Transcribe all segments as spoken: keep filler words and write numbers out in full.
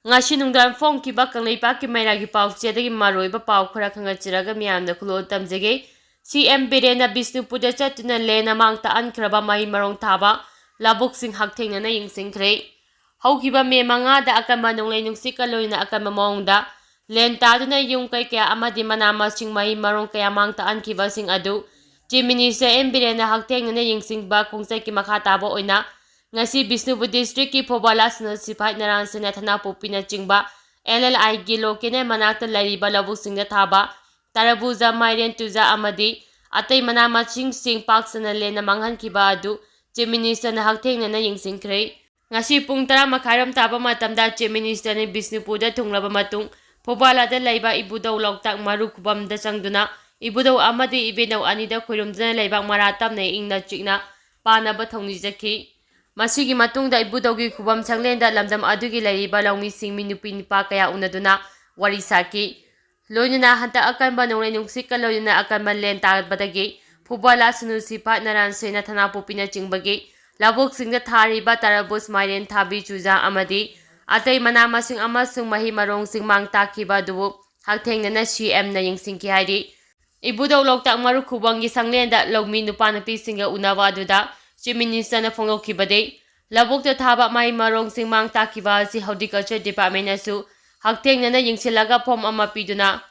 ꯉꯁꯤ ꯅꯨꯡꯗꯥꯡ ꯐꯣꯡꯈꯤꯕ ꯀꯪꯂꯩꯄꯥꯛꯀꯤ ꯃꯩꯔꯥꯒꯤ ꯄꯥꯎꯆꯦꯗꯒꯤ ꯃꯔꯨꯑꯣꯏꯕ ꯄꯥꯎ ꯈꯔ ꯈꯪꯍꯟꯖꯔꯒ ꯃꯤꯌꯥꯝꯗ ꯈꯨꯂꯣꯜ ꯇꯝꯖꯒꯦ꯫ ꯁꯤ ꯑꯦꯝ ꯕꯤꯔꯦꯟꯅ ꯕꯤꯁꯅꯨꯄꯨꯔꯗ ꯆꯠꯇꯨꯅ ꯂꯦꯟꯅ ꯃꯥꯡ ꯇꯥꯛꯍꯟꯈ꯭ꯔꯕ ꯃꯍꯩ ꯃꯔꯣꯡ ꯊꯥꯕ ꯂꯧꯕꯨꯛꯁꯤꯡ ꯍꯛꯊꯦꯡꯅꯅ ꯌꯦꯡꯁꯤꯟꯈ꯭ꯔꯦ꯫ ꯍꯧꯈꯤꯕ ꯃꯦ ꯃꯉꯥꯗ ꯑꯀꯟꯕ ꯅꯣꯡꯂꯩ ꯅꯨꯡꯁꯤꯠꯀ ꯂꯣꯏꯅꯅ ꯑꯀꯟꯕ ꯃꯑꯣꯡꯗ ꯂꯦꯟ ꯇꯥꯗꯨꯅ ꯌꯨꯝ ꯀꯩ ꯀꯌꯥ ꯑꯃꯗꯤ ꯃꯅꯥ ꯃꯁꯤꯡ ꯃꯍꯩ ꯃꯔꯣꯡ ꯀꯌꯥ ꯃꯥꯡ ꯇꯥꯛꯍꯟꯈꯤꯕꯁꯤꯡ ꯑꯗꯨ Chief Minister ꯑꯦꯝ ꯕꯤꯔꯦꯟꯅ ꯍꯛꯊꯦꯡꯅꯅ ꯌꯦꯡꯁꯤꯟꯕ ꯈꯣꯡꯆꯠꯀꯤ ꯃꯈꯥ ꯇꯥꯕ ꯑꯣꯏꯅ ꯉꯁꯤ ꯕꯤꯁꯅꯨꯄꯨꯔ district ꯀꯤ ꯐꯧꯕꯥꯂꯥ ꯁꯅꯨ ꯁꯤꯐꯥꯏ ꯅꯔꯥꯟ ꯁꯦꯅꯥ ꯊꯅꯥꯄꯣꯛꯄꯤꯅꯆꯤꯡꯕ L L I ꯒꯤ local ꯃꯅꯥꯛꯇ ꯂꯩꯔꯤꯕ ꯂꯧꯕꯨꯛꯁꯤꯡꯗ ꯊꯥꯕ ꯇꯔꯕꯨꯖꯥ, ꯃꯥꯏꯔꯦꯟ, ꯆꯨꯖꯥꯛ ꯑꯃꯗꯤ ꯑꯇꯩ ꯃꯅꯥ ꯃꯁꯤꯡꯁꯤꯡ ꯄꯥꯛ ꯁꯟꯅ ꯂꯦꯟꯅ ꯃꯥꯡꯍꯟꯈꯤꯕ ꯑꯗꯨ Chief Minister ꯅ ꯍꯛꯊꯦꯡꯅꯅ ꯌꯦꯡꯁꯤꯟꯈ꯭ꯔꯦ꯫ ꯉꯁꯤ ꯄꯨꯡ ꯇꯔꯥ ꯃꯈꯥꯏꯔꯣꯝ ꯇꯥꯕ ꯃꯇꯝꯗ Chief Minister ꯅ ꯕꯤꯁꯅꯨꯄꯨꯔꯗ ꯊꯨꯡꯂꯕ ꯃꯇꯨꯡ ꯐꯧꯕꯥꯂꯥꯗ ꯂꯩꯕ ꯏꯕꯨꯙꯧ ꯂꯣꯛꯇꯥꯛ ꯃꯔꯨ ꯈꯨꯕꯝꯗ ꯆꯪꯗꯨꯅ ꯏꯕꯨꯙꯧ ꯑꯃꯗꯤ ꯏꯕꯦꯟꯙꯧ ꯑꯅꯤꯗ ꯈꯨꯔꯨꯝꯗꯨꯅ ꯂꯩꯕꯥꯛ ꯃꯔꯥ ꯇꯞꯅ ꯏꯪꯅ ꯆꯤꯛꯅ ꯄꯥꯟꯅꯕ ꯊꯧꯅꯤꯖꯈꯤ꯫ ꯃꯁꯤꯒꯤ ꯃꯇꯨꯡꯗ ꯏꯕꯨꯙꯧꯒꯤ ꯈꯨꯕꯝ ꯁꯪꯂꯦꯟꯗ ꯂꯝꯗꯝ ꯑꯗꯨꯒꯤ ꯂꯩꯔꯤꯕ ꯂꯧꯃꯤꯁꯤꯡ, ꯃꯤ ꯅꯨꯄꯤ ꯅꯨꯄꯥ ꯀꯌꯥ ꯎꯅꯗꯨꯅ ꯋꯥꯔꯤ ꯁꯥꯈꯤ꯫ ꯂꯣꯏꯅꯅ ꯍꯟꯗꯛ ꯑꯀꯟꯕ ꯅꯣꯡꯂꯩ ꯅꯨꯡꯁꯤꯠꯀ ꯂꯣꯏꯅꯅ ꯑꯀꯟꯕ ꯂꯦꯟ ꯇꯥꯔꯛꯄꯗꯒꯤ ꯐꯧꯕꯥꯂꯥ ꯁꯅꯨ ꯁꯤꯐꯥꯏ ꯅꯔꯥꯟ ꯁꯦꯅꯥ ꯊꯅꯥꯄꯣꯛꯄꯤꯅꯆꯤꯡꯕꯒꯤ ꯂꯧꯕꯨꯛꯁꯤꯡꯗ ꯊꯥꯔꯤꯕ ꯇꯔꯕꯨꯖ, ꯃꯥꯏꯔꯦꯟ, ꯊꯥꯕꯤ, ꯆꯨꯖꯥꯛ ꯑꯃꯗꯤ ꯑꯇꯩ ꯃꯅꯥ ꯃꯁꯤꯡ ꯑꯃꯁꯨꯡ ꯃꯍꯩ ꯃꯔꯣꯡꯁꯤꯡ ꯃꯥꯡ ꯇꯥꯛꯈꯤꯕ ꯑꯗꯨꯕꯨ ꯍꯛꯊꯦꯡꯅꯅ ꯁꯤ ꯑꯦꯝꯅ ꯌꯦꯡꯁꯤꯟꯈꯤ ꯍꯥꯏꯔꯤ꯫ ꯏꯕꯨꯙꯧ ꯂꯣꯛꯇꯥꯛ ꯃꯔꯨ ꯈꯨꯕꯝꯒꯤ ꯁꯪꯂꯦꯟꯗ ꯂꯧꯃꯤ ꯅꯨꯄꯥ ꯅꯨꯄꯤꯁꯤꯡꯒ ꯎꯅꯕ ꯑꯗꯨꯗ Chief Minister ꯅ ꯐꯣꯡꯗꯣꯛꯈꯤꯕꯗꯤ, ꯂꯧꯕꯨꯛꯇ ꯊꯥꯕ ꯃꯍꯩ ꯃꯔꯣꯡꯁꯤꯡ ꯃꯥꯡ ꯇꯥꯛꯈꯤꯕ ꯑꯁꯤ Horticulture Department ꯅꯁꯨ ꯍꯛꯊꯦꯡꯅꯅ ꯌꯦꯡꯁꯤꯜꯂꯒ form ꯑꯃ ꯄꯤꯗꯨꯅ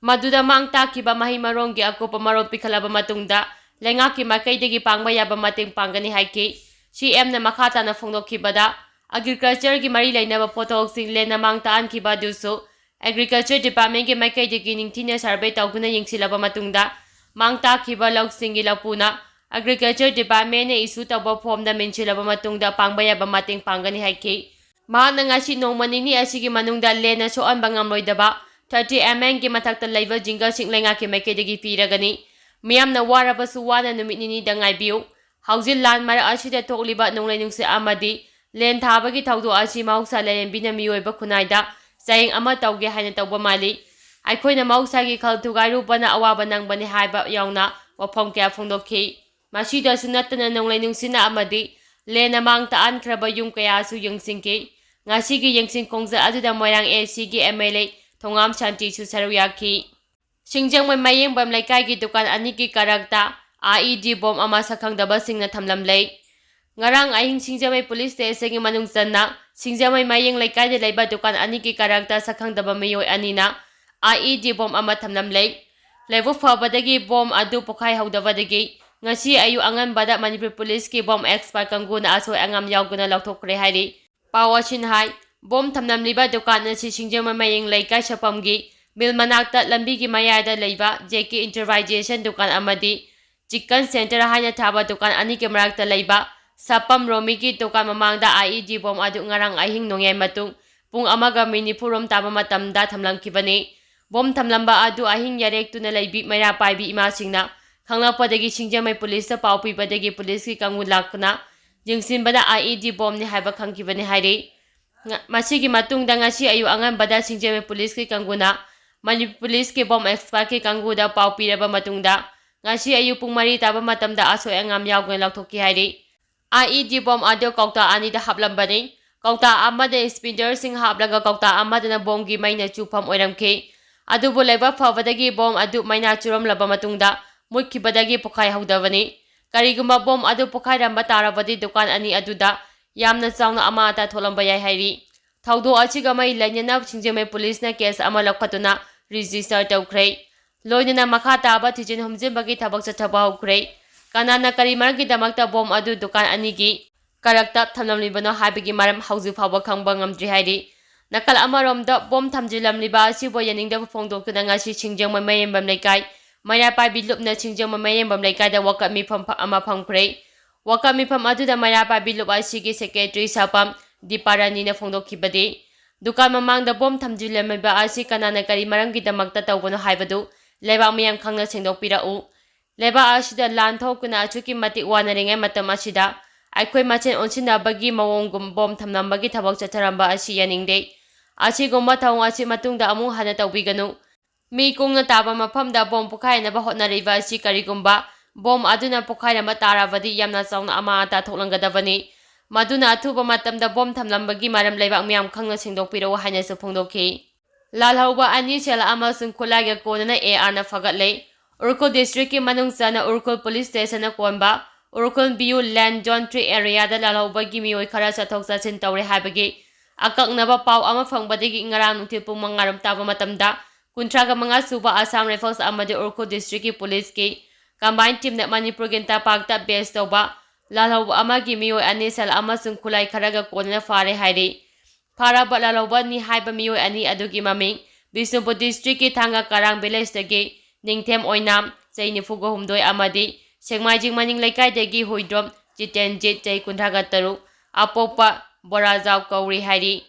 ꯃꯗꯨꯗ ꯃꯥꯡ ꯇꯥꯛꯈꯤꯕ ꯃꯍꯩ ꯃꯔꯣꯡꯒꯤ ꯑꯀꯨꯞꯄ ꯃꯔꯣꯜ ꯄꯤꯈꯠꯂꯕ ꯃꯇꯨꯡꯗ ꯂꯩꯉꯥꯛꯀꯤ ꯃꯥꯏꯀꯩꯗꯒꯤ ꯄꯥꯡꯕ ꯌꯥꯕ ꯃꯇꯦꯡ ꯄꯥꯡꯒꯅꯤ ꯍꯥꯏꯈꯤ꯫ ꯁꯤ ꯑꯦꯝꯅ ꯃꯈꯥ ꯇꯥꯅ ꯐꯣꯡꯗꯣꯛꯈꯤꯕꯗ, Agriculture ꯒꯤ ꯃꯔꯤ ꯂꯩꯅꯕ ꯄꯣꯠꯊꯣꯛꯁꯤꯡ ꯂꯦꯟꯅ ꯃꯥꯡ ꯇꯥꯛꯍꯟꯈꯤꯕ ꯑꯗꯨꯁꯨ Agriculture Department ꯀꯤ ꯃꯥꯏꯀꯩꯗꯒꯤ ꯅꯤꯡꯊꯤꯅ survey ꯇꯧꯗꯨꯅ ꯌꯦꯡꯁꯤꯜꯂꯕ ꯃꯇꯨꯡꯗ, ꯃꯥꯡ ꯇꯥꯛꯈꯤꯕ ꯂꯧꯁꯤꯡꯒꯤ ꯂꯧꯄꯨꯅ Agriculture Department ꯅ issue ꯇꯧꯕ form ꯗ ꯃꯦꯟꯁꯤꯜꯂꯕ ꯃꯇꯨꯡꯗ ꯄꯥꯡꯕ ꯌꯥꯕ ꯃꯇꯦꯡ ꯄꯥꯡꯒꯅꯤ ꯍꯥꯏꯈꯤ꯫ ꯃꯍꯥꯛꯅ ꯉꯁꯤ ꯅꯣꯡꯃ ꯅꯤꯅꯤ ꯑꯁꯤꯒꯤ ꯃꯅꯨꯡꯗ ꯂꯦꯟꯅ ꯁꯣꯛꯍꯟꯕ ꯉꯝꯂꯣꯏꯗꯕ thirty M M ꯒꯤ ꯃꯊꯛꯇ ꯂꯩꯕ ꯖꯤꯡꯒꯔꯁꯤꯡ ꯂꯩꯉꯥꯛꯀꯤ ꯃꯥꯏꯀꯩꯗꯒꯤ ꯄꯤꯔꯒꯅꯤ꯫ ꯃꯤꯌꯥꯝꯅ ꯋꯥꯔꯕꯁꯨ ꯋꯥꯅ ꯅꯨꯃꯤꯠ ꯅꯤꯅꯤꯗ ꯉꯥꯏꯕꯤꯌꯨ꯫ ꯍꯧꯖꯤꯛ ꯂꯥꯟ ꯃꯔꯛ ꯑꯁꯤꯗ ꯊꯣꯛꯂꯤꯕ ꯅꯣꯡꯂꯩ ꯅꯨꯡꯁꯤꯠ ꯑꯃꯗꯤ ꯂꯦꯟ ꯊꯥꯕꯒꯤ ꯊꯧꯗꯣꯛ ꯑꯁꯤ ꯃꯍꯧꯁꯥ ꯂꯥꯏꯔꯦꯝꯕꯤꯅ ꯃꯤꯑꯣꯏꯕ ꯈꯨꯟꯅꯥꯏꯗ ꯆꯌꯦꯡ ꯑꯃ ꯇꯧꯒꯦ ꯍꯥꯏꯅ ꯇꯧꯕ ꯃꯥꯜꯂꯤ꯫ ꯑꯩꯈꯣꯏꯅ ꯃꯍꯧꯁꯥꯒꯤ ꯈꯜ ꯊꯨꯒꯥꯏꯔꯨꯕꯅ ꯑꯋꯥꯕ ꯅꯪꯕꯅꯤ ꯍꯥꯏꯕ ꯌꯥꯎꯅ ꯋꯥꯐꯝ ꯀꯌꯥ ꯐꯣꯡꯗꯣꯛꯈꯤ꯫ ꯃꯁꯤꯗꯁꯨ ꯅꯠꯇꯅ ꯅꯣꯡꯂꯩ ꯅꯨꯡꯁꯤꯠꯅ ꯑꯃꯗꯤ ꯂꯦꯟꯅ ꯃꯥꯡ ꯇꯥꯛꯍꯟꯈ꯭ꯔꯕ ꯌꯨꯝ ꯀꯌꯥꯁꯨ ꯌꯦꯡꯁꯤꯟꯈꯤ꯫ ꯉꯁꯤꯒꯤ ꯌꯦꯡꯁꯤꯟ ꯈꯣꯡꯖꯪ ꯑꯗꯨꯗ ꯃꯣꯏꯔꯥꯡ ꯑꯦ ꯁꯤꯒꯤ ꯑꯦꯝ ꯑꯦꯜ ꯑꯦ ꯊꯣꯉꯥꯝ ꯁꯥꯟꯇꯤꯁꯨ ꯁꯔꯨꯛ ꯌꯥꯈꯤ꯫ ꯁꯤꯡꯖꯃꯩ ꯃꯌꯦꯡꯕꯝ ꯂꯩꯀꯥꯏꯒꯤ ꯗꯨꯀꯥꯟ ꯑꯅꯤꯒꯤ ꯀꯥꯔꯛꯇ ꯑꯥꯏ ꯏ ꯗꯤ ꯕꯣꯝ ꯑꯃ ꯁꯛꯈꯪꯗꯕꯁꯤꯡꯅ ꯊꯝꯂꯝꯂꯦ꯫ ꯉꯔꯥꯡ ꯑꯍꯤꯡ ꯁꯤꯡꯖꯃꯩ ꯄꯨꯂꯤꯁ ꯁ꯭ꯇꯦꯁꯟꯒꯤ ꯃꯅꯨꯡ ꯆꯟꯅ ꯁꯤꯡꯖꯃꯩ ꯃꯌꯦꯡ ꯂꯩꯀꯥꯏꯗ ꯂꯩꯕ ꯗꯨꯀꯥꯟ ꯑꯅꯤꯒꯤ ꯀꯥꯔꯛꯇ ꯁꯛꯈꯪꯗꯕ ꯃꯤꯑꯣꯏ ꯑꯅꯤꯅ ꯑꯥꯏ ꯏ ꯗꯤ ꯕꯣꯝ ꯑꯃ ꯊꯝꯂꯝꯂꯦ꯫ ꯂꯥꯏꯕꯛ ꯐꯕꯗꯒꯤ ꯕꯣꯝ ꯑꯗꯨ ꯄꯣꯈꯥꯏꯍꯧꯗꯕꯗꯒꯤ ꯉꯁꯤ ꯑꯌꯨꯛ ꯑꯉꯟꯕꯗ ꯃꯅꯤꯄꯨꯔ ꯄꯨꯂꯤꯁꯀꯤ ꯕꯣꯝ ꯑꯦꯛꯁꯄꯥꯔꯠ ꯀꯥꯡꯕꯨꯅ ꯑꯁꯣꯏ ꯑꯉꯥꯝ ꯌꯥꯎꯗꯅ ꯂꯧꯊꯣꯛꯈ꯭ꯔꯦ ꯍꯥꯏꯔꯤ꯫ ꯄꯥꯎ ꯑꯁꯤꯅ ꯍꯥꯏ, ꯕꯣꯝ ꯊꯝꯂꯝꯂꯤꯕ ꯗꯨꯀꯥꯟ ꯑꯁꯤ ꯁꯤꯡꯖꯃꯩ ꯃꯌꯦꯡ ꯂꯩꯀꯥꯏ ꯁꯥꯐꯝꯒꯤ ꯃꯤꯜ ꯃꯅꯥꯛꯇ ꯂꯝꯕꯤꯒꯤ ꯃꯌꯥꯏꯗ ꯂꯩꯕ ꯖꯦ ꯀꯦ ꯏꯟꯇꯔꯄ꯭ꯔꯥꯏꯖꯦꯁꯟ ꯗꯨꯀꯥꯟ ꯑꯃꯗꯤ ꯆꯤꯛꯀꯟ ꯁꯦꯟꯇꯔ ꯍꯥꯏꯅ ꯊꯥꯕ ꯗꯨꯀꯥꯟ ꯑꯅꯤꯒꯤ ꯃꯔꯛꯇ ꯂꯩꯕ ꯁꯥꯄꯝ ꯔꯣꯃꯤꯒꯤ ꯗꯨꯀꯥꯟ ꯃꯃꯥꯡꯗ ꯑꯥꯏ ꯏ ꯗꯤ ꯕꯣꯝ ꯑꯗꯨ ꯉꯔꯥꯡ ꯑꯍꯤꯡ ꯅꯣꯡꯌꯥꯏ ꯃꯇꯨꯡ ꯄꯨꯡ ꯑꯃꯒ ꯃꯤꯅꯤꯠ ꯅꯤꯐꯨꯔꯣꯝ ꯇꯥꯕ ꯃꯇꯝꯗ ꯊꯝꯂꯝꯈꯤꯕꯅꯤ꯫ ꯕꯣꯝ ꯊꯝꯂꯝꯕ ꯑꯗꯨ ꯑꯍꯤꯡ ꯌꯥꯔꯦꯛꯇꯨꯅ ꯂꯩꯕꯤ ꯃꯩꯔꯥ ꯄꯥꯏꯕꯤ ꯏꯃꯥꯁꯤꯡꯅ ꯈꯪꯂꯛꯄꯗꯒꯤ ꯁꯤꯡꯖꯃꯩ ꯄꯨꯂꯤꯁꯇ ꯄꯥꯎ ꯄꯤꯕꯗꯒꯤ ꯄꯨꯂꯤꯁꯀꯤ ꯀꯥꯡꯕꯨ ꯂꯥꯛꯇꯨꯅ ꯌꯦꯡꯁꯤꯟꯕꯗ ꯑꯥꯏ ꯏ ꯗꯤ ꯕꯣꯝꯅꯤ ꯍꯥꯏꯕ ꯈꯪꯈꯤꯕꯅꯤ ꯍꯥꯏꯔꯤ꯫ ꯉ-, ꯃꯁꯤꯒꯤ ꯃꯇꯨꯡꯗ ꯉꯁꯤ ꯑꯌꯨꯛ ꯑꯉꯟꯕꯗ ꯁꯤꯡꯖꯃꯩ ꯄꯨꯂꯤꯁꯀꯤ ꯀꯥꯡꯕꯨꯅ ꯃꯅꯤꯄꯨꯔ ꯄꯨꯂꯤꯁꯀꯤ ꯕꯣꯝ ꯑꯦꯛꯁꯄꯥꯔꯠꯀꯤ ꯀꯥꯡꯕꯨꯗ ꯄꯥꯎ ꯄꯤꯔꯕ ꯃꯇꯨꯡꯗ ꯉꯁꯤ ꯑꯌꯨꯛ ꯄꯨꯡ ꯃꯔꯤ ꯇꯥꯕ ꯃꯇꯝꯗ ꯑꯁꯣꯏ ꯑꯉꯥꯝ ꯌꯥꯎꯗꯅ ꯂꯧꯊꯣꯛꯈꯤ ꯍꯥꯏꯔꯤ꯫ ꯑꯥꯏ ꯏ ꯗꯤ ꯕꯣꯝ ꯑꯗꯨ ꯀꯧꯇꯥ ꯑꯅꯤꯗ ꯍꯥꯞꯂꯝꯕꯅꯤ꯫ ꯀꯧꯇꯥ ꯑꯃꯗ ꯏꯁꯄꯤꯟꯗꯔꯁꯤꯡ ꯍꯥꯞꯂꯒ ꯀꯧꯇꯥ ꯑꯃꯗꯅ ꯕꯣꯝꯒꯤ ꯃꯩꯅ ꯆꯨꯐꯝ ꯑꯣꯏꯔꯝꯈꯤ꯫ ꯑꯗꯨꯕꯨ ꯂꯥꯏꯕꯛ ꯐꯕꯗꯒꯤ ꯕꯣꯝ ꯑꯗꯨ ꯃꯩꯅ ꯆꯨꯔꯝꯂꯕ ꯃꯇꯨꯡꯗ ꯃꯨꯠꯈꯤꯕꯗꯒꯤ ꯄꯣꯈꯥꯏꯍꯧꯗꯕꯅꯤ꯫ ꯀꯔꯤꯒꯨꯝꯕ ꯕꯣꯝ ꯑꯗꯨ ꯄꯣꯈꯥꯏꯔꯝꯕ ꯇꯥꯔꯕꯗꯤ ꯗꯨꯀꯥꯟ ꯑꯅꯤ ꯑꯗꯨꯗ ꯌꯥꯝꯅ ꯆꯥꯎꯅ ꯑꯃꯥꯡ ꯑꯇꯥ ꯊꯣꯛꯂꯝꯕ ꯌꯥꯏ ꯍꯥꯏꯔꯤ꯫ ꯊꯧꯗꯣꯛ ꯑꯁꯤꯒ ꯃꯔꯤ ꯂꯩꯅꯅ ꯁꯤꯡꯖꯃꯩ ꯄꯨꯂꯤꯁꯅ ꯀꯦꯁ ꯑꯃ ꯂꯧꯈꯠꯇꯨꯅ ꯔꯦꯖꯤꯁꯇꯔ ꯇꯧꯈ꯭ꯔꯦ꯫ ꯂꯣꯏꯅꯅ ꯃꯈꯥ ꯇꯥꯕ ꯊꯤꯖꯤꯟ ꯍꯨꯝꯖꯤꯟꯕꯒꯤ ꯊꯕꯛ ꯆꯠꯊꯕ ꯍꯧꯈ꯭ꯔꯦ꯫ ꯀꯅꯥꯅ ꯀꯔꯤ ꯃꯔꯝꯒꯤꯗꯃꯛꯇ ꯕꯣꯝ ꯑꯗꯨ ꯗꯨꯀꯥꯟ ꯑꯅꯤꯒꯤ ꯀꯔꯛꯇ ꯊꯝꯂꯝꯂꯤꯕꯅꯣ ꯍꯥꯏꯕꯒꯤ ꯃꯔꯝ ꯍꯧꯖꯤꯛ ꯐꯥꯎꯕ ꯈꯪꯕ ꯉꯝꯗ꯭ꯔꯤ ꯍꯥꯏꯔꯤ꯫ ꯅꯥꯀꯜ ꯑꯃꯔꯣꯝꯗ ꯕꯣꯝ ꯊꯝꯖꯤꯜꯂꯝꯂꯤꯕ ꯑꯁꯤꯕꯨ ꯌꯥꯅꯤꯡꯗꯕ ꯐꯣꯡꯗꯣꯛꯇꯨꯅ ꯉꯁꯤ ꯁꯤꯡꯖꯃꯩ ꯃꯌꯦꯡꯕꯝ ꯂꯩꯀꯥꯏ ꯃꯩꯔꯥ ꯄꯥꯏꯕꯤ ꯂꯨꯞꯅ ꯁꯤꯡꯖꯃꯩ ꯃꯌꯦꯡꯕꯝ ꯂꯩꯀꯥꯏꯗ ꯋꯥꯀꯠ ꯃꯤꯐꯝ ꯐ-, ꯑꯃ ꯐꯝꯈ꯭ꯔꯦ꯫ ꯋꯥꯀꯠ ꯃꯤꯐꯝ ꯑꯗꯨꯗ ꯃꯩꯔꯥ ꯄꯥꯏꯕꯤ ꯂꯨꯞ ꯑꯁꯤꯒꯤ ꯁꯦꯀ꯭ꯔꯦꯇꯔꯤ ꯁꯥꯄꯝ ꯗꯤꯄꯥꯔꯥꯅꯤꯅ ꯐꯣꯡꯗꯣꯛꯈꯤꯕꯗꯤ, ꯗꯨꯀꯥꯟ ꯃꯃꯥꯡꯗ ꯕꯣꯝ ꯊꯝꯖꯤꯜꯂꯝꯂꯤꯕ ꯑꯁꯤ ꯀꯅꯥꯅ ꯀꯔꯤ ꯃꯔꯝꯒꯤꯗꯃꯛꯇ ꯇꯧꯕꯅꯣ ꯍꯥꯏꯕꯗꯨ ꯂꯩꯕꯥꯛ ꯃꯤꯌꯥꯝ ꯈꯪꯅ ꯁꯦꯡꯗꯣꯛꯄꯤꯔꯛꯎ꯫ ꯂꯩꯕꯥꯛ ꯑꯁꯤꯗ ꯂꯥꯟ ꯊꯣꯛꯇꯨꯅ ꯑꯁꯨꯛꯀꯤ ꯃꯇꯤꯛ ꯋꯥꯅꯔꯤꯉꯩ ꯃꯇꯝ ꯑꯁꯤꯗ ꯑꯩꯈꯣꯏ ꯃꯁꯦꯟ ꯑꯣꯟꯁꯤꯟꯅꯕꯒꯤ ꯃꯑꯣꯡꯒꯨꯝ ꯕꯣꯝ ꯊꯝꯂꯝꯕꯒꯤ ꯊꯕꯛ ꯆꯠꯊꯔꯝꯕ ꯑꯁꯤ ꯌꯥꯅꯤꯡꯗꯦ꯫ ꯑꯁꯤꯒꯨꯝꯕ ꯊꯧꯑꯣꯡ ꯑꯁꯤ ꯃꯇꯨꯡꯗ ꯑꯃꯨꯛ ꯍꯟꯅ ꯇꯧꯕꯤꯒꯅꯨ꯫ ꯃꯤ ꯀꯨꯡꯅ ꯇꯥꯕ ꯃꯐꯝꯗ ꯕꯣꯝ ꯄꯣꯈꯥꯏꯅꯕ ꯍꯣꯠꯅꯔꯤꯕ ꯑꯁꯤ ꯀꯔꯤꯒꯨꯝꯕ ꯕꯣꯝ ꯑꯗꯨꯅ ꯄꯣꯈꯥꯏꯔꯝꯕ ꯇꯥꯔꯕꯗꯤ ꯌꯥꯝꯅ ꯆꯥꯎꯅ ꯑꯃꯥꯡ ꯑꯇꯥ ꯊꯣꯛꯂꯝꯒꯗꯕꯅꯤ꯫ ꯃꯗꯨꯅ ꯑꯊꯨꯕ ꯃꯇꯝꯗ ꯕꯣꯝ ꯊꯝꯂꯝꯕꯒꯤ ꯃꯔꯝ ꯂꯩꯕꯥꯛ ꯃꯤꯌꯥꯝ ꯈꯪꯅ ꯁꯦꯡꯗꯣꯛꯄꯤꯔꯛꯎ ꯍꯥꯏꯅꯁꯨ ꯐꯣꯡꯗꯣꯛꯈꯤ꯫ ꯂꯥꯜꯍꯧꯕ ꯑꯅꯤ ꯁꯦꯜ ꯑꯃꯁꯨꯡ ꯈꯨꯠꯂꯥꯏꯒ ꯀꯣꯟꯅꯅ ꯑꯦ ꯑꯥꯔꯅ ꯐꯒꯠꯂꯦ꯫ ꯎꯈ꯭ꯔꯨꯜ ꯗꯤꯁꯇ꯭ꯔꯤꯛꯀꯤ ꯃꯅꯨꯡ ꯆꯟꯅ ꯎꯈ꯭ꯔꯨꯜ ꯄꯨꯂꯤꯁ ꯁ꯭ꯇꯦꯁꯟꯅ ꯀꯣꯟꯕ ꯎꯈ꯭ꯔꯨꯜ ꯕꯤꯌꯨ ꯂꯦꯟ ꯖꯣꯟ ꯊ꯭ꯔꯤ ꯑꯦꯔꯤꯌꯥꯗ ꯂꯥꯜꯍꯧꯕꯒꯤ ꯃꯤꯑꯣꯏ ꯈꯔ ꯆꯠꯊꯣꯛ ꯆꯠꯁꯤꯟ ꯇꯧꯔꯦ ꯍꯥꯏꯕꯒꯤ ꯑꯀꯛꯅꯕ ꯄꯥꯎ ꯑꯃ ꯐꯪꯕꯗꯒꯤ ꯉꯔꯥꯡ ꯅꯨꯡꯊꯤꯜ ꯄꯨꯡ ꯃꯉꯥ ꯔꯣꯝ ꯇꯥꯕ ꯃꯇꯝꯗ ꯀꯨꯟꯊ꯭ꯔꯥꯒ ꯃꯉꯥ ꯁꯨꯕ ꯑꯁꯥꯝ ꯔꯥꯏꯐꯜꯁ ꯑꯃꯗꯤ ꯎꯈ꯭ꯔꯨꯜ ꯗꯤꯁꯇ꯭ꯔꯤꯛꯀꯤ ꯄꯨꯂꯤꯁꯀꯤ ꯀꯝꯕꯥꯏꯟ ꯇꯤꯝꯅ ꯃꯅꯤꯄꯨꯔꯒꯤ ꯇꯝꯄꯥꯛꯇ ꯕꯦꯁ ꯇꯧꯕ ꯂꯥꯜꯍꯧꯕ ꯑꯃꯒꯤ ꯃꯤꯑꯣꯏ ꯑꯅꯤ ꯁꯦꯜ ꯑꯃꯁꯨꯡ ꯈꯨꯠꯂꯥꯏ ꯈꯔꯒ ꯀꯣꯟꯅꯅ ꯐꯥꯔꯦ ꯍꯥꯏꯔꯤ꯫ ꯐꯥꯔꯕ ꯂꯥꯜꯍꯧꯕꯅꯤ ꯍꯥꯏꯕ ꯃꯤꯑꯣꯏ ꯑꯅꯤ ꯑꯗꯨꯒꯤ ꯃꯃꯤꯡ ꯕꯤꯁꯅꯨꯄꯨꯔ ꯗꯤꯁꯇ꯭ꯔꯤꯛꯀꯤ ꯊꯥꯡꯒ ꯀꯔꯥꯡ ꯚꯤꯂꯦꯖꯇꯒꯤ ꯅꯤꯡꯊꯦꯝ ꯑꯣꯏꯅꯥꯝ, ꯆꯍꯤ ꯅꯤꯐꯨꯒ ꯍꯨꯝꯗꯣꯏ, ꯑꯃꯗꯤ ꯁꯦꯛꯃꯥꯏꯖꯤꯡ ꯃꯅꯤꯡ ꯂꯩꯀꯥꯏꯗꯒꯤ ꯍꯨꯏꯗ꯭ꯔꯣꯝ ꯖꯤꯇꯦꯟꯖꯤꯠ, ꯆꯍꯤ ꯀꯨꯟꯊ꯭ꯔꯥꯒ ꯇꯔꯨꯛ, ꯑꯄꯣꯛꯄ ꯕꯣꯔꯥꯖꯥꯎ ꯀꯧꯔꯤ ꯍꯥꯏꯔꯤ꯫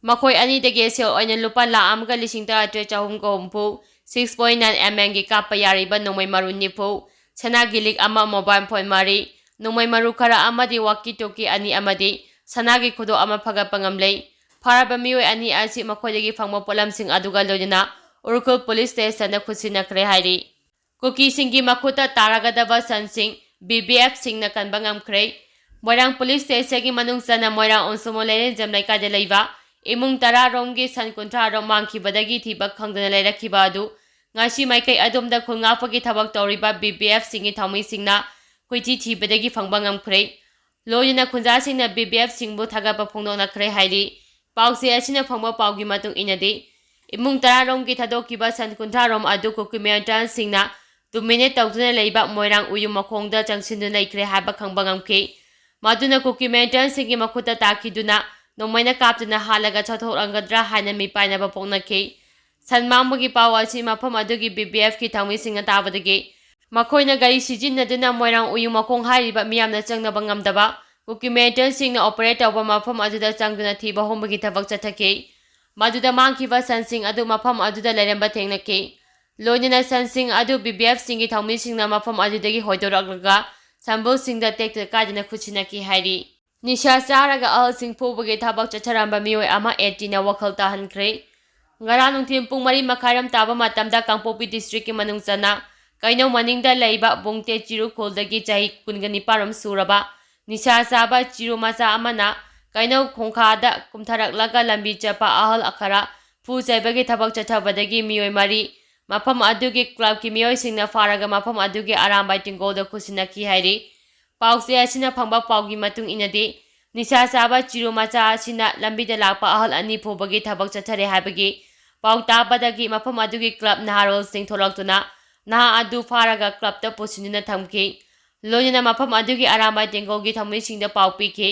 ꯃꯈꯣꯏ ꯑꯅꯤꯗꯒꯤ ꯁꯦꯜ ꯑꯣꯏꯅ ꯂꯨꯄꯥ ꯂꯥꯈ ꯑꯃꯒ ꯂꯤꯁꯤꯡ ꯇꯔꯥꯇꯔꯦꯠ ꯆꯍꯨꯝꯒ ꯍꯨꯝꯐꯨ, six point nine M M ꯒꯤ ꯀꯥꯞꯄ ꯌꯥꯔꯤꯕ ꯅꯣꯡꯃꯩ ꯃꯔꯨ ꯅꯤꯐꯨ, ꯁꯅꯥꯒꯤ ꯂꯤꯛ ꯑꯃ, ꯃꯣꯕꯥꯏꯜ ꯐꯣꯟ ꯃꯔꯤ, ꯅꯣꯡꯃꯩ ꯃꯔꯨ ꯈꯔ ꯑꯃꯗꯤ ꯋꯥꯀꯤ ꯇꯣꯀꯤ ꯑꯅꯤ ꯑꯃꯗꯤ ꯁꯅꯥꯒꯤ ꯈꯨꯗꯣꯞ ꯑꯃ ꯐꯒꯠꯄ ꯉꯝꯂꯦ꯫ ꯐꯥꯔꯕ ꯃꯤꯑꯣꯏ ꯑꯅꯤ ꯑꯁꯤ ꯃꯈꯣꯏꯗꯒꯤ ꯐꯪꯕ ꯄꯣꯠꯂꯝꯁꯤꯡ ꯑꯗꯨꯒ ꯂꯣꯏꯅꯅ ꯎꯈ꯭ꯔꯨꯜ ꯄꯨꯂꯤꯁ ꯁ꯭ꯇꯦꯁꯟꯗ ꯈꯨꯠꯁꯤꯟꯅꯈ꯭ꯔꯦ ꯍꯥꯏꯔꯤ꯫ ꯀꯨꯀꯤꯁꯤꯡꯒꯤ ꯃꯈꯨꯠꯇ ꯇꯥꯔꯒꯗꯕ ꯁꯟꯁꯤꯡ B B F ꯁꯤꯡꯅ ꯀꯟꯕ ꯉꯝꯈ꯭ꯔꯦ꯫ ꯃꯣꯏꯔꯥꯡ ꯄꯨꯂꯤꯁ ꯁ꯭ꯇꯦꯁꯟꯒꯤ ꯃꯅꯨꯡ ꯆꯟꯅ ꯃꯣꯏꯔꯥꯡ ꯎꯟꯁꯨꯃꯨ ꯂꯩꯔꯦꯟꯖꯝ ꯂꯩꯀꯥꯏꯗ ꯂꯩꯕ ꯏꯃꯨꯡ ꯇꯔꯥ ꯔꯣꯝꯒꯤ ꯁꯟ ꯀꯨꯟꯊ꯭ꯔꯥ ꯔꯣꯝ ꯃꯥꯡꯈꯤꯕꯗꯒꯤ ꯊꯤꯕ ꯈꯪꯗꯅ ꯂꯩꯔꯛꯈꯤꯕ ꯑꯗꯨ ꯉꯁꯤ ꯃꯥꯏꯀꯩ ꯑꯗꯣꯝꯗ ꯈꯨꯜ ꯉꯥꯛꯄꯒꯤ ꯊꯕꯛ ꯇꯧꯔꯤꯕ B B F ꯁꯤꯡꯒꯤ ꯊꯧꯃꯤꯁꯤꯡꯅ ꯀꯣꯏꯊꯤ ꯊꯤꯕꯗꯒꯤ ꯐꯪꯕ ꯉꯝꯈ꯭ꯔꯦ꯫ ꯂꯣꯏꯅꯅ ꯈꯨꯟꯖꯥꯁꯤꯡꯅ B B F ꯁꯤꯡꯕꯨ ꯊꯥꯒꯠꯄ ꯐꯣꯡꯗꯣꯛꯅꯈ꯭ꯔꯦ ꯍꯥꯏꯔꯤ꯫ ꯄꯥꯎꯆꯦ ꯑꯁꯤꯅ ꯐꯪꯕ ꯄꯥꯎꯒꯤ ꯃꯇꯨꯡ ꯏꯟꯅꯗꯤ, ꯏꯃꯨꯡ ꯇꯔꯥ ꯔꯣꯝꯒꯤ ꯊꯥꯗꯣꯛꯈꯤꯕ ꯁꯟ ꯀꯨꯟꯊ꯭ꯔꯥ ꯔꯣꯝ ꯑꯗꯨ ꯀꯨꯀꯤ ꯃꯤꯂꯤꯇꯦꯟꯠꯁꯤꯡꯅ ꯗꯣꯃꯤꯅꯦꯠ ꯇꯧꯗꯨꯅ ꯂꯩꯕ ꯃꯣꯏꯔꯥꯡ ꯎꯌꯨꯝ ꯃꯈꯣꯡꯗ ꯆꯪꯁꯤꯟꯗꯨꯅ ꯂꯩꯈ꯭ꯔꯦ ꯍꯥꯏꯕ ꯈꯪꯕ ꯉꯝꯈꯤ꯫ ꯃꯗꯨꯅ ꯀꯨꯀꯤ ꯃꯤꯂꯤꯇꯦꯟꯠꯁꯤꯡꯒꯤ ꯃꯈꯨꯠꯇ ꯇꯥꯈꯤꯗꯨꯅ ꯅꯣꯡꯃꯩꯅ ꯀꯥꯞꯇꯨꯅ ꯍꯥꯠꯂꯒ ꯆꯠꯊꯣꯛꯂꯝꯒꯗ꯭ꯔꯥ ꯍꯥꯏꯅ ꯃꯤꯄꯥꯏꯅꯕ ꯄꯣꯛꯅꯈꯤ꯫ ꯁꯟ ꯃꯥꯡꯕꯒꯤ ꯄꯥꯎ ꯑꯁꯤ ꯃꯐꯝ ꯑꯗꯨꯒꯤ B B F ꯀꯤ ꯊꯧꯃꯤꯁꯤꯡꯅ ꯇꯥꯕꯗꯒꯤ ꯃꯈꯣꯏꯅ ꯒꯥꯔꯤ ꯁꯤꯖꯤꯟꯅꯗꯨꯅ ꯃꯣꯏꯔꯥꯡ ꯎꯌꯨꯝ ꯃꯈꯣꯡ ꯍꯥꯏꯔꯤꯕ ꯃꯤꯌꯥꯝꯅ ꯆꯪꯅꯕ ꯉꯝꯗꯕ ꯀꯨꯀꯤ ꯃꯤꯂꯤꯇꯦꯟꯠꯁꯤꯡꯅ ꯑꯣꯄꯔꯦꯠ ꯇꯧꯕ ꯃꯐꯝ ꯑꯗꯨꯗ ꯆꯪꯗꯨꯅ ꯊꯤꯕ ꯍꯨꯝꯕꯒꯤ ꯊꯕꯛ ꯆꯠꯊꯈꯤ꯫ ꯃꯗꯨꯗ ꯃꯥꯡꯈꯤꯕ ꯁꯟꯁꯤꯡ ꯑꯗꯨ ꯃꯐꯝ ꯑꯗꯨꯗ ꯂꯩꯔꯝꯕ ꯊꯦꯡꯅꯈꯤ꯫ ꯂꯣꯏꯅꯅ ꯁꯟꯁꯤꯡ ꯑꯗꯨ B B F ꯁꯤꯡꯒꯤ ꯊꯧꯃꯤꯁꯤꯡꯅ ꯃꯐꯝ ꯑꯗꯨꯗꯒꯤ ꯍꯣꯏꯗꯣꯔꯛꯂꯒ ꯁꯝꯕꯨꯜꯁꯤꯡꯗ ꯇꯦꯛꯇ ꯀꯥꯏꯗꯅ ꯈꯨꯠꯁꯤꯟꯅꯈꯤ ꯍꯥꯏꯔꯤ꯫ ꯅꯤꯁꯥ ꯆꯥꯔꯒ ꯑꯍꯜꯁꯤꯡ ꯐꯨꯕꯒꯤ ꯊꯕꯛ ꯆꯠꯊꯔꯝꯕ ꯃꯤꯑꯣꯏ ꯑꯃ A T ꯅ ꯋꯥꯈꯜ ꯇꯥꯍꯟꯈ꯭ꯔꯦ꯫ ꯉꯔꯥꯡ ꯅꯨꯡꯊꯤꯜ ꯄꯨꯡ ꯃꯔꯤ ꯃꯈꯥꯏꯔꯣꯝ ꯇꯥꯕ ꯃꯇꯝꯗ ꯀꯥꯡꯄꯣꯛꯄꯤ ꯗꯤꯁꯇ꯭ꯔꯤꯛꯀꯤ ꯃꯅꯨꯡ ꯆꯟꯅ ꯀꯩꯅꯧ ꯃꯅꯤꯡꯗ ꯂꯩꯕ ꯕꯨꯡꯇꯦ ꯆꯤꯔꯨ ꯈꯨꯜꯗꯒꯤ ꯆꯍꯤ ꯀꯨꯟꯒ ꯅꯤꯄꯥꯟ ꯔꯣꯝ ꯁꯨꯔꯕ ꯅꯤꯁꯥ ꯆꯥꯕ ꯆꯤꯔꯨ ꯃꯆꯥ ꯑꯃꯅ ꯀꯩꯅꯧ ꯈꯣꯡꯈꯥꯗ ꯀꯨꯝꯊꯔꯛꯂꯒ ꯂꯝꯕꯤ ꯆꯠꯄ ꯑꯍꯜ ꯈꯔ ꯐꯨ ꯆꯩꯕꯒꯤ ꯊꯕꯛ ꯆꯠꯊꯕꯗꯒꯤ ꯃꯤꯑꯣꯏ ꯃꯔꯤ, ꯃꯐꯝ ꯑꯗꯨꯒꯤ ꯀ꯭ꯂꯕꯀꯤ ꯃꯤꯑꯣꯏꯁꯤꯡꯅ ꯐꯥꯔꯒ ꯃꯐꯝ ꯑꯗꯨꯒꯤ ꯑꯔꯥꯝꯕꯥꯏ ꯇꯦꯡꯒꯣꯜꯗ ꯈꯨꯠꯁꯤꯟꯅꯈꯤ ꯍꯥꯏꯔꯤ꯫ ꯄꯥꯎꯆꯦ ꯑꯁꯤꯅ ꯐꯪꯕ ꯄꯥꯎꯒꯤ ꯃꯇꯨꯡ ꯏꯟꯅꯗꯤ, ꯅꯤꯁꯥ ꯆꯥꯕ ꯆꯤꯔꯨ ꯃꯆꯥ ꯑꯁꯤꯅ ꯂꯝꯕꯤꯗ ꯂꯥꯛꯄ ꯑꯍꯜ ꯑꯅꯤ ꯐꯨꯕꯒꯤ ꯊꯕꯛ ꯆꯠꯊꯔꯦ ꯍꯥꯏꯕꯒꯤ ꯄꯥꯎ ꯇꯥꯕꯗꯒꯤ ꯃꯐꯝ ꯑꯗꯨꯒꯤ ꯀ꯭ꯂꯕ ꯅꯍꯥꯔꯣꯜꯁꯤꯡ ꯊꯣꯛꯂꯛꯇꯨꯅ ꯅꯍꯥ ꯑꯗꯨ ꯐꯥꯔꯒ ꯀ꯭ꯂꯕꯇ ꯄꯨꯁꯤꯟꯗꯨꯅ ꯊꯝꯈꯤ꯫ ꯂꯣꯏꯅꯅ ꯃꯐꯝ ꯑꯗꯨꯒꯤ ꯑꯔꯥꯝꯕꯥꯏ ꯇꯦꯡꯒꯣꯜꯒꯤ ꯊꯧꯃꯤꯁꯤꯡꯗ ꯄꯥꯎ ꯄꯤꯈꯤ꯫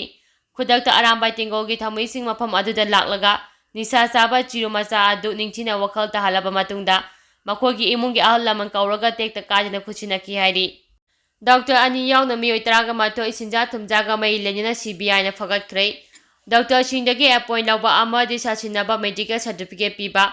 ꯈꯨꯗꯛꯇ ꯑꯔꯥꯝꯕꯥꯏ ꯇꯦꯡꯒꯣꯜꯒꯤ ꯊꯧꯃꯤꯁꯤꯡ ꯃꯐꯝ ꯑꯗꯨꯗ ꯂꯥꯛꯂꯒ ꯅꯤꯁꯥ ꯆꯥꯕ ꯆꯤꯔꯨ ꯃꯆꯥ ꯑꯗꯨ ꯅꯤꯡꯊꯤꯅ ꯋꯥꯈꯜ ꯇꯥꯍꯜꯂꯕ ꯃꯇꯨꯡꯗ ꯃꯈꯣꯏꯒꯤ ꯏꯃꯨꯡꯒꯤ ꯑꯍꯜ ꯂꯃꯟ ꯀꯧꯔꯒ ꯇꯦꯛꯇ ꯀꯥꯏꯗꯅ ꯈꯨꯠꯁꯤꯟꯅꯈꯤ ꯍꯥꯏꯔꯤ꯫ ꯗꯣꯛꯇꯔ ꯑꯅꯤ ꯌꯥꯎꯅ ꯃꯤꯑꯣꯏ ꯇꯔꯥꯒ ꯃꯥꯊꯣꯏ ꯁꯦꯟꯖꯥ ꯊꯨꯝꯖꯥꯒ ꯃꯔꯤ ꯂꯩꯅꯅ ꯁꯤ ꯕꯤ ꯑꯥꯏꯅ ꯐꯒꯠꯈ꯭ꯔꯦ꯫ ꯗꯣꯛꯇꯔꯁꯤꯡꯗꯒꯤ ꯑꯦꯄꯣꯏꯟ ꯂꯧꯕ ꯑꯃꯗꯤ ꯁꯥꯁꯤꯟꯅꯕ ꯃꯦꯗꯤꯀꯦꯜ ꯁꯥꯔꯇꯤꯐꯤꯀꯦꯠ ꯄꯤꯕ,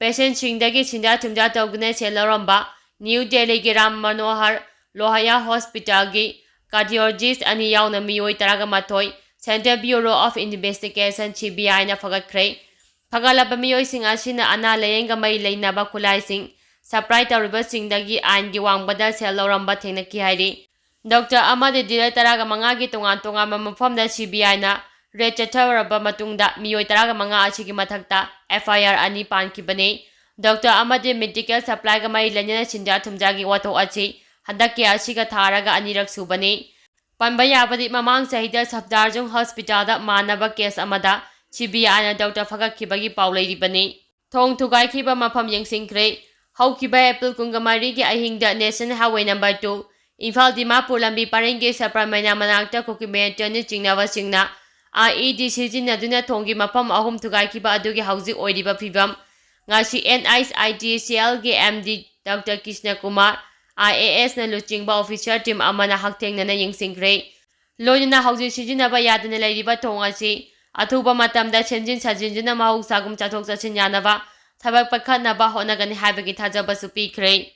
ꯄꯦꯁꯦꯟꯁꯤꯡꯗꯒꯤ ꯁꯦꯟꯖꯥ ꯊꯨꯝꯖꯥ ꯇꯧꯗꯨꯅ ꯁꯦꯜ ꯂꯧꯔꯝꯕ ꯅ꯭ꯌꯨ ꯗꯦꯜꯂꯤꯒꯤ ꯔꯥꯝ ꯃꯅꯣꯍꯔ ꯂꯣꯍꯌꯥ ꯍꯣꯁꯄꯤꯇꯥꯜꯒꯤ ꯀꯥꯔꯗꯤꯑꯣꯂꯣꯖꯤꯁ ꯑꯅꯤ ꯌꯥꯎꯅ ꯃꯤꯑꯣꯏ ꯇꯔꯥꯒ ꯃꯥꯊꯣꯏ Central Bureau of Investigation, C B ꯑꯥꯏꯅ ꯐꯒꯠꯈ꯭ꯔꯦ꯫ ꯐꯒꯠꯂꯕ ꯃꯤꯑꯣꯏꯁꯤꯡ ꯑꯁꯤꯅ ꯑꯅꯥ ꯂꯥꯌꯦꯡꯒ ꯃꯔꯤ ꯂꯩꯅꯕ ꯈꯨꯠꯂꯥꯏꯁꯤꯡ ꯁꯄ꯭ꯂꯥꯏ ꯇꯧꯔꯤꯕꯁꯤꯡꯗꯒꯤ ꯑꯥꯏꯟꯒꯤ ꯋꯥꯡꯃꯗ ꯁꯦꯜ ꯂꯧꯔꯝꯕ ꯊꯦꯡꯅꯈꯤ ꯍꯥꯏꯔꯤ꯫ ꯗꯣꯛꯇꯔ ꯑꯃꯗꯤ ꯗꯤꯂꯔ ꯇꯔꯥꯒ ꯃꯉꯥꯒꯤ ꯇꯣꯉꯥꯟ ꯇꯣꯉꯥꯟꯕ ꯃꯐꯝꯗ ꯁꯤ ꯕꯤ ꯑꯥꯏꯅ ꯔꯦꯗ ꯆꯠꯊꯔꯕ ꯃꯇꯨꯡꯗ ꯃꯤꯑꯣꯏ ꯇꯔꯥꯒ ꯃꯉꯥ ꯑꯁꯤꯒꯤ ꯃꯊꯛꯇ ꯑꯦꯐ ꯑꯥꯏ ꯑꯥꯔ ꯑꯅꯤ ꯄꯥꯟꯈꯤꯕꯅꯤ꯫ ꯗꯣꯛꯇꯔ ꯑꯃꯗꯤ ꯃꯦꯗꯤꯀꯦꯜ ꯁꯄ꯭ꯂꯥꯏꯒ ꯃꯔꯤ ꯂꯩꯅꯅ ꯁꯦꯟꯖꯥ ꯊꯨꯝꯖꯥꯒꯤ ꯋꯥꯊꯣꯛ ꯑꯁꯤ ꯍꯟꯗꯛꯀꯤ ꯑꯁꯤꯒ ꯊꯥꯔꯒ ꯑꯅꯤꯔꯛ ꯁꯨꯕꯅꯤ꯫ ꯄꯟꯕ ꯌꯥꯕꯗꯤ, ꯃꯃꯥꯡ ꯆꯍꯤꯗ ꯁꯐꯗꯥꯔꯖꯪ ꯍꯣꯁꯄꯤꯇꯥꯜꯗ ꯃꯥꯟꯅꯕ ꯀꯦꯁ ꯑꯃꯗ ꯁꯤ ꯕꯤ ꯑꯥꯏꯅ ꯗꯣꯛꯇꯔ ꯐꯒꯠꯈꯤꯕꯒꯤ ꯄꯥꯎ ꯂꯩꯔꯤꯕꯅꯤ꯫ ꯊꯣꯡ ꯊꯨꯒꯥꯏꯈꯤꯕ ꯃꯐꯝ ꯌꯦꯡꯁꯤꯟꯈ꯭ꯔꯦ꯫ ꯍꯧꯈꯤꯕ ꯑꯦꯄ꯭ꯔꯤꯜ ꯀꯨꯟꯒ ꯃꯔꯤꯒꯤ ꯑꯍꯤꯡꯗ National Highway number two, Imphal Dimapur ꯂꯝꯕꯤ ꯄꯔꯦꯡꯒꯤ ꯁꯄꯔꯃꯩꯅ ꯃꯅꯥꯛꯇ ꯀꯨꯀꯤ ꯃꯤꯂꯤꯇꯦꯟꯠꯅ ꯆꯤꯡꯅꯕꯁꯤꯡꯅ ꯑꯥꯏ ꯏ ꯗꯤ ꯁꯤꯖꯤꯟꯅꯗꯨꯅ ꯊꯣꯡꯒꯤ ꯃꯐꯝ ꯑꯍꯨꯝ ꯊꯨꯒꯥꯏꯈꯤꯕ ꯑꯗꯨꯒꯤ ꯍꯧꯖꯤꯛ ꯑꯣꯏꯔꯤꯕ ꯐꯤꯕꯝ ꯉꯁꯤ ꯑꯦꯟ ꯑꯥꯏ ꯑꯥꯏ ꯇꯤ ꯁꯦꯜꯒꯤ M D doctor Krishna Kumar, I A ꯑꯦꯁꯅ ꯂꯨꯆꯤꯡꯕ ꯑꯣꯐꯤꯁꯔ ꯇꯤꯝ ꯑꯃꯅ ꯍꯛꯊꯦꯡꯅꯅ ꯌꯦꯡꯁꯤꯟꯈ꯭ꯔꯦ꯫ ꯂꯣꯏꯅꯅ ꯍꯧꯖꯤꯛ ꯁꯤꯖꯤꯟꯅꯕ ꯌꯥꯗꯅ ꯂꯩꯔꯤꯕ ꯊꯣꯡ ꯑꯁꯤ ꯑꯊꯨꯕ ꯃꯇꯝꯗ ꯁꯦꯝꯖꯤꯟ ꯁꯥꯖꯤꯟꯗꯨꯅ ꯃꯍꯧꯁꯥꯒꯨꯝ ꯆꯠꯊꯣꯛ ꯆꯠꯁꯤꯟ ꯌꯥꯅꯕ ꯊꯕꯛ ꯄꯥꯏꯈꯠꯅꯕ ꯍꯣꯠꯅꯒꯅꯤ ꯍꯥꯏꯕꯒꯤ ꯊꯥꯖꯕꯁꯨ ꯄꯤꯈ꯭ꯔꯦ꯫